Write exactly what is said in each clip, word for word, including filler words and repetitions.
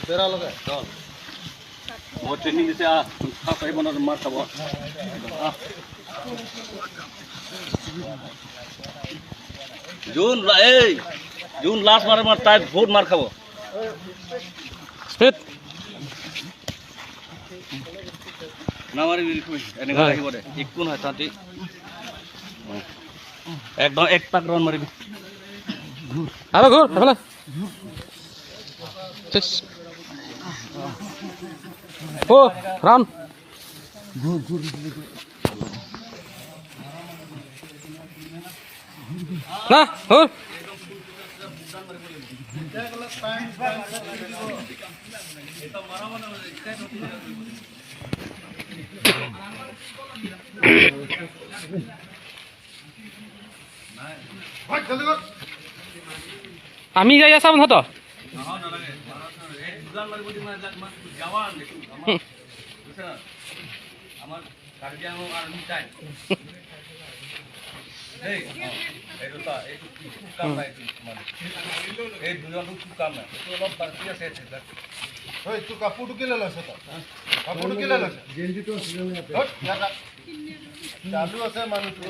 Bera loge. Dol. Mo training dise ah. Kha kai bono mar khabo. Ah. Jun la ei. Jun last mar mar tai vote mar khabo. Speed. Na mari biri khui. Ene hai. Kali bode. Ikkun hai tati. Ekdom ek tak round mari. Aro ghur, efale. Ses. Oh, round. Nah, ghur. আমি যাই আছা বন্ধু তো। হুম। এই দুজন তো চুকা নাই, এইটো অলপ বাঢ়ি আছে, এইটো। ঐ, তোৰ কাপোৰটো কেলে লৈছ তই? কাপোৰটো কেলে লৈছ? গেঞ্জিটো আছিলে নে ইয়াতে? ঐ, ইয়াত ৰাখ। চালু আছে মানুহটো।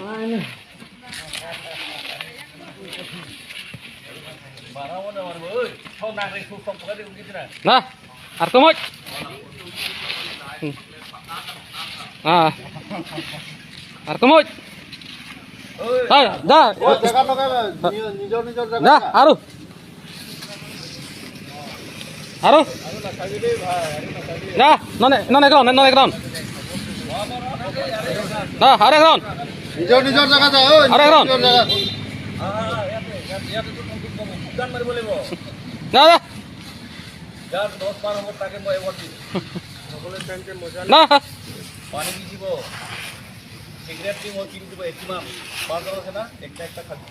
মাৰা মানে মাৰিব, ঐ। থ, নাক ৰাখিছো, চব পকাই দিম, কি দিনা? না, আর কমত। হুম। হ্যাঁ। আর কমত। ঐ। হ্যাঁ, যা। ইয়াত জেগাত লগাই নি-, নিজৰ নিজৰ জেগাত যা, যা। আৰু। আৰু। যা, ননে, ননে একদম, ননে একদম। যা, আৰু একদম। নিজৰ নিজৰ জেগাত যা, ঐ, আৰে, নিজৰ একদম। নিজৰ জেগাত। যা, যা। যাৰ দহ বাৰ হ'ব তাকে মই এৱাৰ্ড দিম। না। পানী দি দিব, চিগাৰেট দি মই কিনি দিব, এক কিমান? পাঁচ টকা আছে না? একটা একটা খাবি।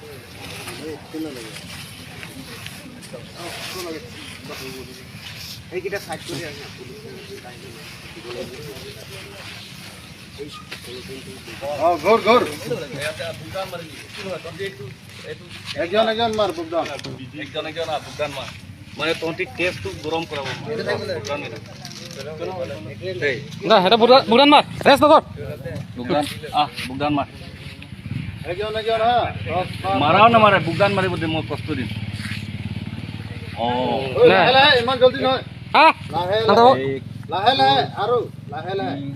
এইকেইটা চাইড কৰি আহে না, পুলিচে। অ, ঘৰ, ঘৰ। ইয়াতে দোকান মাৰি দিব। কি হয়? তহঁতি এইটো একজন একজন মাৰ বুকদান। একজন একজন মাৰ বুকদান মাৰ। মানে তহঁতি টেষ্টটো গৰম কৰাব। বুকদান মাৰ। দেই। না, এটা বুকদান, বুকদান মাৰ। ৰেষ্ট নকৰ। বুকদান, আহ, বুকদান মাৰ। একজন একজন, হা। দহ, পাঁচ, মাৰাও নামাৰে, বুকদান মাৰিব দে, মই কষ্ট দিম। অ। ঐ, না। লাহে লাহে, ইমান জল্দি নহয়। হা? লাহে না, লাহে। এক, লাহে লাহে, আৰু লাহে লাহে। তিনি,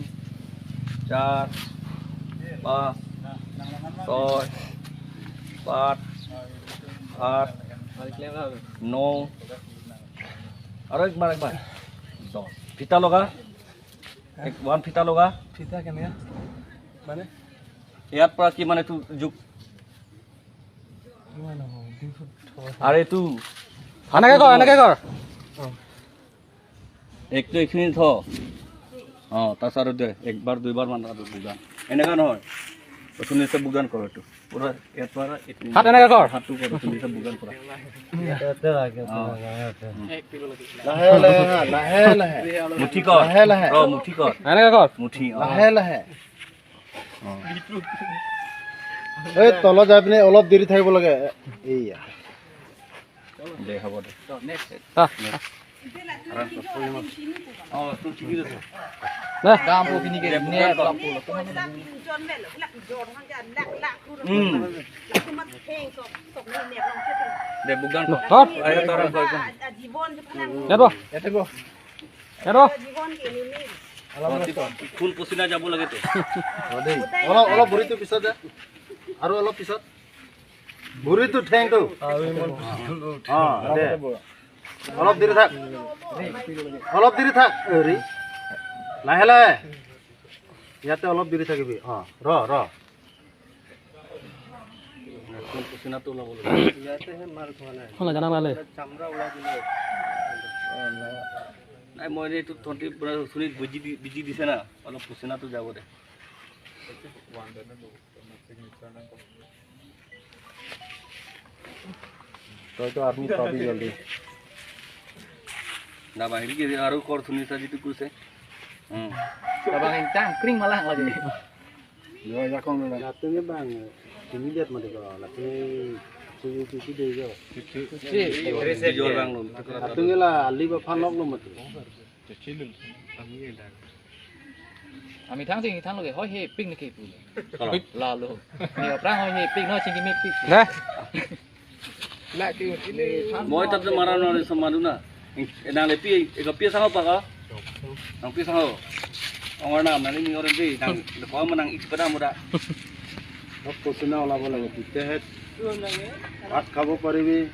চাৰি, পাঁচ, ছয়, সাত, আঠ, ন। আৰু একবাৰ, একবাৰ। দহ। ফিটা লগা। এক, ওৱান ফিটা লগা। ফিটা কেনেকা? মানে? ইয়াৰ পৰা কি মানে তোৰ জোখ? কিমান হ'ব? দুই ফুট হ'ব। আৰু এইটো এনেকে কৰ, এনেকে কৰ। অ। একটো এইখিনি থ। অ, তাৰ পিছত আৰু দে, একবাৰ দুইবাৰ মান আৰু বুকদান। এনেকা নহয়। প্ৰথমে বুকদান কৰ এইটো। পুৰা ইয়াত পৰা এইটো। হাত এনেকে কৰ। হাতটো কৰ, প্ৰথমে বুকদান কৰা। ইয়াতে লাগে, অ। ইয়াতে লাগে, ইয়াতে। লাহে লাহে, লাহে লাহে। মুঠি কৰ। লাহে লাহে। ৰ, মুঠি কৰ। এনেকে কৰ। মুঠি, অ। লাহে লাহে। অ। এই তলত যাই পিনে অলপ দেৰি থাকিব লাগে। এইয়া। দে, হ'ব দে। আহ। অ, তোৰ ঠিকেই আছে। না। দাম ও কিনি কে দে, নে বুকদান কৰ। উম। দে, বুকদান কৰ। ধৰ। আৰে, তাৰ কৰ। ইয়াত বহ। ইয়াতে বহ। ইয়াত বহ। অ, কি কয়? খুন পচিনা যাব লাগে তো। অ, দেই। অলপ, অলপ ভৰিটো পিছত যা। আৰু অলপ পিছত। ভৰিটো, ঠেংটো। অ, দে। অলপ দেৰি থাক। অলপ দেৰি থাক। হেৰি। লাহে লাহে। ইয়াতে অলপ দেৰি থাকিবি। অ, ৰ, ৰ। খুন পচিনাটো ওলাব লাগে। ইয়াতেহে মাৰ খোৱা নাই। খোলা জানা নালে। চামৰা ওলাই দিলে। নাই, মই এইটো তহঁতি পুৰা চুলিত বিজি দি-, বিজি দিছে না, অলপ পচিনাটো যাব দে। তই তো আৰ্মি পাবি জলদি। না বাহিৰ কি আৰু কৰ শুনি তা যিটো কৈছে। হুম। Tabang yang cangkring malah lagi. Yo, ya kong na. Latum ya bang, ini lihat mati ko, latum Atungela ali ba phanok lo mati. Ami thang sing thang lo ke, hoi he pik ne ke pu. Lalo. Ni aphrang hoi he pik no sing kimi pik. Nah. Moi tat maran no sama duna. Nang le pi, eka pi sang apa ka? Nang pi sang ho. Ong arnam nang ni orang pi, nang le ko manang ik pada muda. Kosina ola bola ya pite het. Bhat khabo paribi.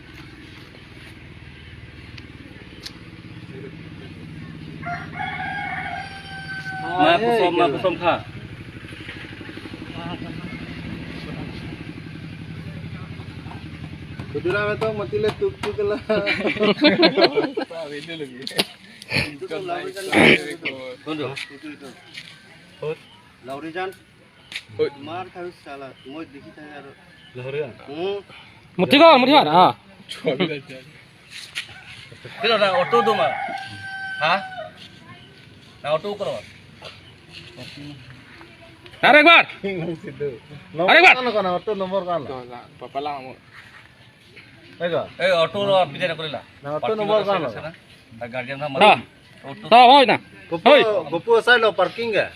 Ma kosom, ma kosom kha. Kedura betul mati le tuk tuk lah. Itu tuh Laurijan. Itu, itu. Laurijan. Mar kharu sala, moi dikhi thai aro. Laurijan. Hmm. Muthi ko, muthi ko, ha. Kilo na auto do ma? Ha? Na auto ko. Are ek bar. Are ek bar. Kono kono auto number kono? Papa lang mo. Ego. Eh, auto lo pide na kolila. Na auto number kono? Na guardian na. Auto. To, hoi na. Gopo, hoi. Gopo sai lo parking ga.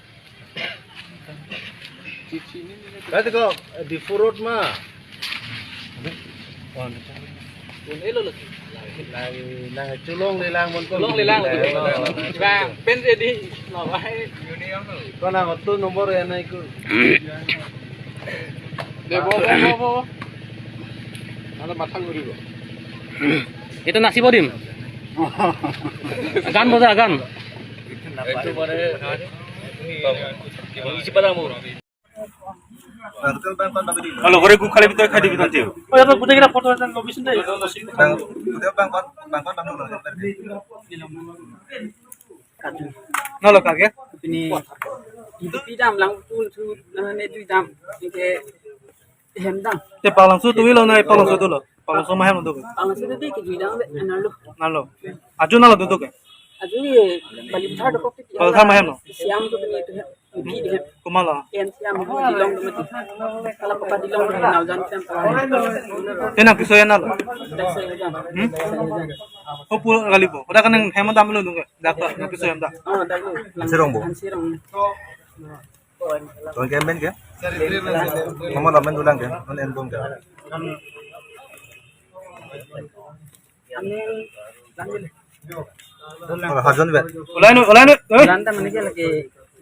Kati ko Diphu Road ma. Nang, nang chulong lelang mon ko. Chulong lelang. Bang, pen jadi lo bai. Ko nang auto number ya nai ko. De bo bo bo bo. Ada matang uri ko. Itu nasi bodim. Gan boda gan. Itu pada isi pada mo. Kalau kore ku khali bitai khadi bitai tiu. Oh ya, to putih kena foto dan location deh. Bang, udah bang, bang, bang, bang, bang, bang. Nalo kage? Pini, idu pidam lang tu tu, nang ne dui dam. Ke hem dam. Te palangso tu ilo na palangso tu lo. Palangso ma hem tu. Palangso tu ke dui dam be, nalo. Nalo. Aju nalo tu tu ke. Aju ye, bali thar dokok tu. Palangso ma hem no. Siam tu pini tu hem. Komat lo? Em siam, dilong tu mati. Kalau papa dilong tu nau jan siam. Tenang piso ya nalo. Dak saya jan. Hmm? Saya jan. Oh, pulang kali po. Udah kan yang hem dam lo dong. Dak, dak, dak piso hem dak. Oh, dak lo. Sirong bo. Sirong. Tuan ke men ke? Mama lamen dulang ke? Non en dong ke? Amen. Langil. Hala, hajon be. Ulai nu, ulai nu. Oi. Lanta mane ke lagi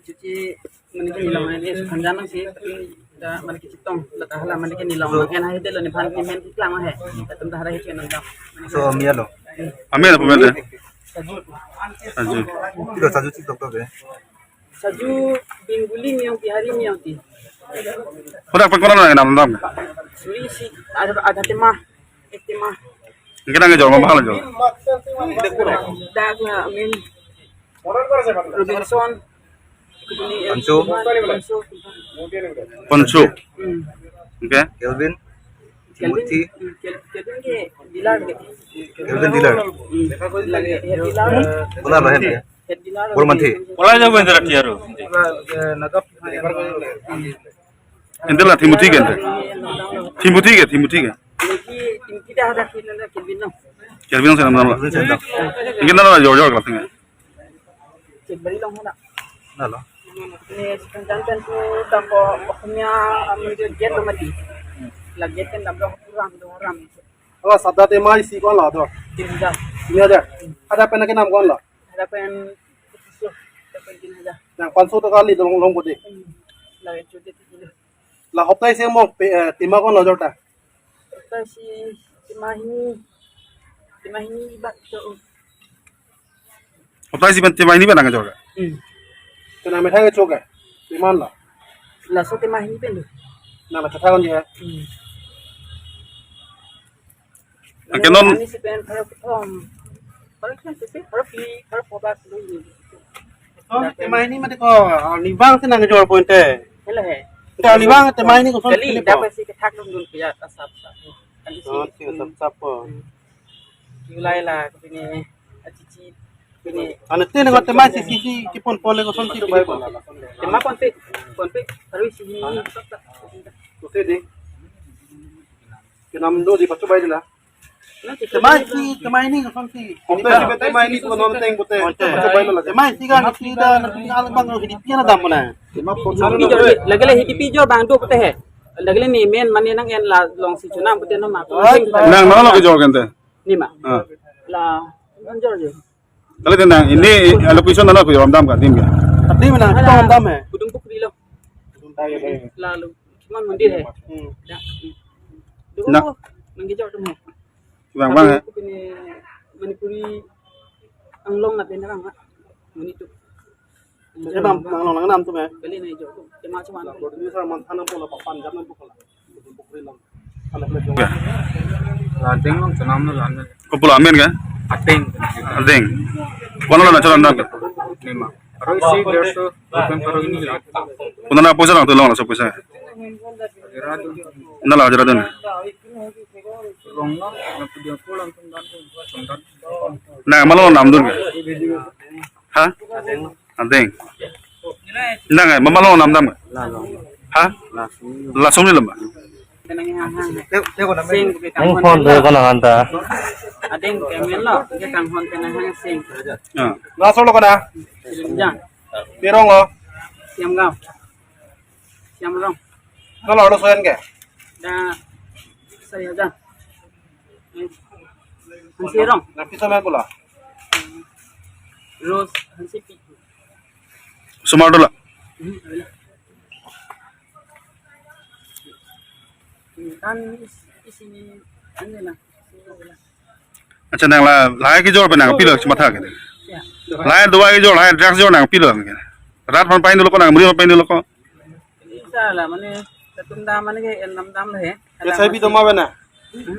cuci mane ke nilong ini, hanjan si, tapi da mane ke citong, da hala mane ke nilong. Makan hai de lo ni phan ni men klang hai. Atum da hari ke nang. So, amia lo. Amia lo, amia lo. Saju. Saju. Kilo saju cik doktor de. Saju Bengali miyong, Bihari miyong ti. Kodak pe kodak nang nam dam. Suri si ada, ada tema, ek tema. Kita nge jor ma bhalo jor. Dak la amen. Robinson. Pancho. Pancho. Pancho. Hmm. Okay. Kelvin. Kelvin, Timothy. Hmm, Kel-, Kelvin ke dealer ke. Kelvin dealer. Hmm. Lagi head dealer. Bola lah hem ya. Head dealer. Bola manthi. Bola jabo indra tiaro. Bola, eh, nagap. Ente la Timothy ke ente. Timothy ke, Timothy ke. Timothy, Timothy dah ada sini na Kelvin no. Kelvin sa nam nam la. Kelvin sa nam. Ingin na la jor jor kelas tinggi. Cek beri long hana. Nalo. Ni sekarang kan tu tampo Ohmia amun dia jet lo mati. Lagi kan dam dong kurang dong ram. Oh, sabda tema isi ko-an lo do? Tin hajar. Tin hajar. Ada pen ke nam ko-an lo? Ada pen, ada pen tin hajar. Yang panso to kali dong long bode. Hmm. Lagi cuti tu dulu. La hopta isi mo pe, eh, tema ko-an lo jorta? Hopta isi tema hini. Tema hini bak to. Hopta isi pen tema hini pen nang jorta? Hmm. Kena methang ke choka. Iman la. Laso tema hini pen do. Na la kata kan ya. Hmm. Anke non. Ani si pen para kethom. Para kethom si para pi, para pobas lo ni. Oh, tema hini mati ko, ah, ni bang si nang jor point te. Hela he. Enggak, ni bang tema hini ko. Kali, dapat si kethak dun dun ya, asap asap. Kali si. Oh, si asap asap po. Hmm. Kiulai la, ko pini, achichi, pini. Ane te nang tema si si si kipon pole ko son si kipon. Tema pon pe, pon pe, harus si ini. Oke deh. Nam do di pacho bai dila. Tema isi, tema ini kosonsi. Hotel di tema ini ko non teng kote. Pacho bai lo lagi. Tema isi kan isi da na pini alam bang hidipi na dam mana. Lagi le hidipi jo bang do kote he. Lagi le ne men mane nang en la longsi chonam kote no ma. Nang mana lo kejor kente. Ne ma. Ah. La, nang jor jo. Kali tendang ini location na ko dam ka dim ke. Dim na, kita dam he. Kudum Pukri lo. Lalu, cuman mandir he. Hmm. Ya. Dulu na. Nang kejor tum he. Bang bang he. Aku pini Manipuri Anglong na pini orang ha. Mani tu. Eh, bang, bang, long lang nam tum he. Kali na jo. Cuma cuma. Ini sama mana pula papan jam enam pula. Ateng long chenam lo lan. Ko pulo amen ke? Ateng. Ateng. Kono lo na chenam dam ke? Nema. Aro isi derso, bukan aro ini lah. Kono na poisa lang tu long la so poisa. Hajira dun. Na la hajira dun. Long na, na pudia pulang tungdan tu, tungdan. Na ma lo nam dun ke? Ha? Ateng. Nang, eh, ma ma lo nam dam ke? La lo. Ha? La sum. La sum ni lama. Sing, Nang phone do ko na hanta. Ateng ke men lo, ke kanghon ke nang hang sing. Ah. Laso lo ko na? Silinjang. Pirong lo? Siamgaon. Siamrong. Nalo lo soyan ke? Da saya aja. Hansi Rong. Napi sama pula. Rose Hansi Pi. Sumar dula. Hmm, ada. Kan is-, isi ni anu na. Acha nang la, lahai kejor pen nang pilo si matha ke. Ya. Lahai dua kejor, lahai drugs kejor nang pilo ke. Rat aphan pai dolo ko nang muri aphan pai dolo ko. Isa la mane, tatum dam mane ke en nam dam le he. Ke sai bi to ma bena. Hmm.